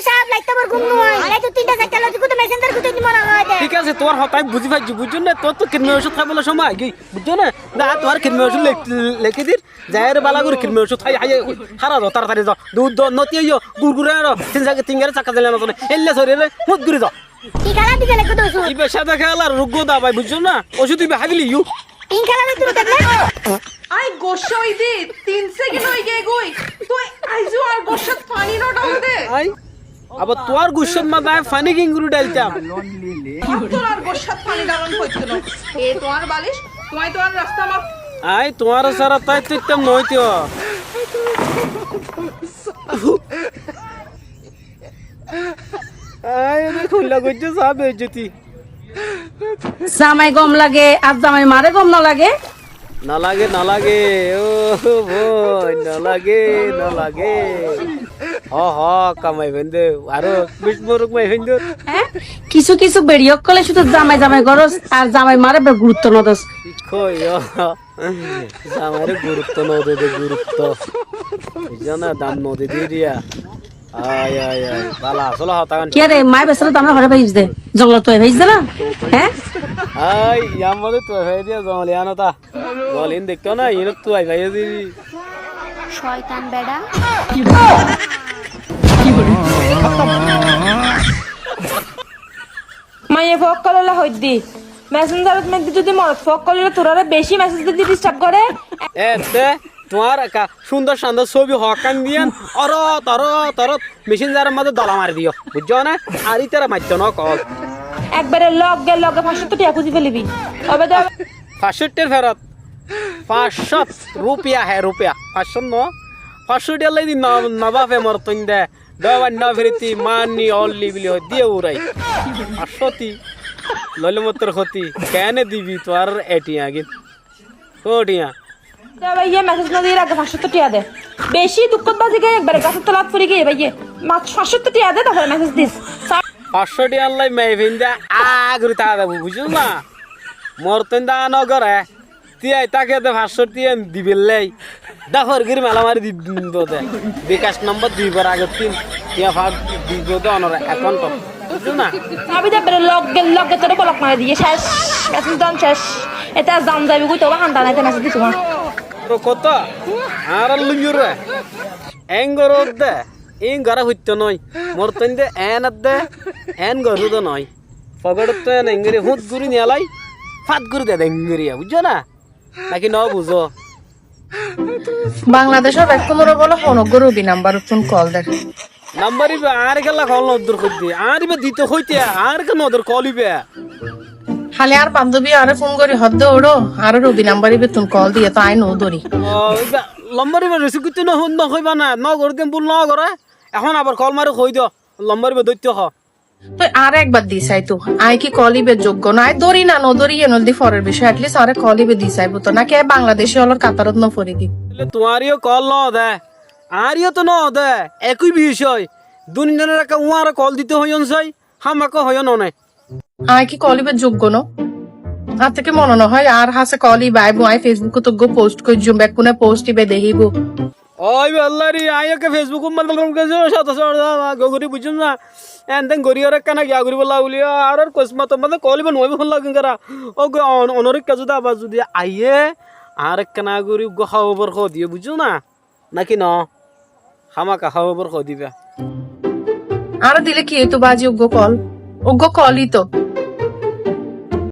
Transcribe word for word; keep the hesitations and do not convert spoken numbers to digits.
Sáb, laittú abar gúm no ói. Laittú tinta sairta loi, kúta messenger kúta di mona ói de. Thík asé, tuáñr hotá añí buzí faijjí, buijjó né? Tuáñr tó kirmir ocúd háiballa cómoi aigiyói, buijjó né? Dá, tuáñr kirmir ocúd lek-, lekí dir. Zaiyóre bála gorí kirmir ocúd hái, hái, hára zo, taratari zo. Dud do, noti óiyo, gurgure aro, tin sa-, tin gari sakka zele no zole. Éilla soriré, hút gorí zo. Ki kéla di gele kúta ocúd? Ibá sáda kélar ruggo dabai, buijjó né? Ocúd ibá hái félaiyo. Tin kéla di tui dekle? Ai, goccá ói de, tin second ói giyé goi. Tui aijjó ar goccát faní no dhále de. Ai, abar tuáñr goccát mazé añí faní keéngori dháiltam? Ar tuáñr goccát faní dhálan foittó no. E tuáñr balic, tuáñí tuáñr rasta ma. Añí tuáñre sára táiktam noóito. Añí ede kulla goijjé sá beizzoti. Zamai gom lage, ar zamai mare gom no lage? No lage, no lage, ó boi, no lage, no lage. Ho, ho, kamai fende, aró bic moruk mai fende. Hé? Kissú kissú beçi ókkole cúdu zamai zamai goros, ar zamai mare be gurutto no dos. Koi, ó. Zamaire gurutto no de de, gurutto. Buijjó na, dam no de de eriya. Ai, ai, ai. Bála, asóle hotá gán. Kiyá re, mai besóle dam no hore faijjós de. Zongotot faijjós de na? Hé? Ai, yar mazé tui faijjós de, zongol iyan ota. Zongol iyan dekto na, iyan tui faijjós de. Coitan beça. Maiya fua ókkolólla hoiddi, messengerot meddí zudi morot fua ókkolólla tuáñre beci message didi disturb goré. E, te, tuáñr ekka cúndor cúndor sóbi hoókkan diyan, orot, orot, orot, messengeror mazé dola mari diyó, buijjó né? Ar ítara maitto no kol. Ekbare loge loge fañccót tiya kúzi felibi. Óbe de. Fañccót tiyar ferot. Fañccót rupiya, hé rupiya. Fañccót no. Fañccót tiyalla edi no, no bafe morottóinde. Dóbar no firiti, mani, olli bili hoiddé urai. Ar sóti, loile mottor hoti, keéne dibi tuáñr e tiyañgin? Ó tiyañ. Dóbar iye mesej no diyér age fañs cót tiya de. Beci dukkót bazi giyé, ekbare gasór tolat fori giyé báiye. Mas fañs cót tiya de, tarfore mesej dis. Sa- Fañs cót tiyalla maiyafuainde a gori táa de, buzós na? Morottóinde a no gore. Tiya táke de fañs cót tiya dibálla. Dáfor gorí mela mari di-, do de. Bikash nombor dibár agottún tiya fa-, dibo de onor account-ot. Buzó na? Abi de bere loge loge tore block mari diye, cec. Mesej don cec. Ete ar zan zaibo goi, toba handa nai, ete mesej di toma. Aro kotó? Añára luñjur re. Eén goró de. Eén gorá foitto no. Morottóinde eén de. Eén goró de no. Fogoçottú eén engori fút gorí niyalai, fát gorí de de engori, buzó na? Náki no buzó? Bangladecór bekkúnore bóle honó uggwá Rubi nambarottún kol der. Nambar íba añáre kiyólla kol no der hoiddé? Añáre íba dito hoité, añáre kiyólla no der kol íba? Háli añár bandóbi añáre fún gorí hoddé, uçó, añáre Rubi nambar íbattún kol diyé, tói añí no dóri. Ó, íba nambar íba receive goittó no, no hoiba na, no goré de, bul no goré. Ehón abar kol mari hoi do, nambar íba dóitto ho. Tói añáre ekbar di saito, añí ki kol íbar zoggo no? Añí dóri na no dóri, iyan óilde forer bicóy. At least añáre kol íba di saibo to, náki añí Bangladeci ólor katarot no fori di. Tóile tuáñre yó kol no de, añáre yó to no de, ekói bicóy. Duni duni rakka uáñre kol dito hoiyón sai, hámaka hoiyón one. Añí ki kol íbar zoggo no? Añár to ki mone no hoó, añár hásé kol íba aibo, añí Facebook ot uggwá post goijjum, bekkúne post íba dehibo. Ói ballari, añí ekka Facebook ot mane gori bujjum na. Enden gori ar ekkana giya gori bolla buli, ar ar kosmot mane kol íba nuwaibo bolla gengara. Ó go on-, onor ekka zudi abar zudi aiyé, ar ekkana gori uggwá hóbor hó diye, bujjó na? Náki no? Hámaka hóbor hó diba. Ar dile ki óito baji uggwá kol? Uggwá kol ito.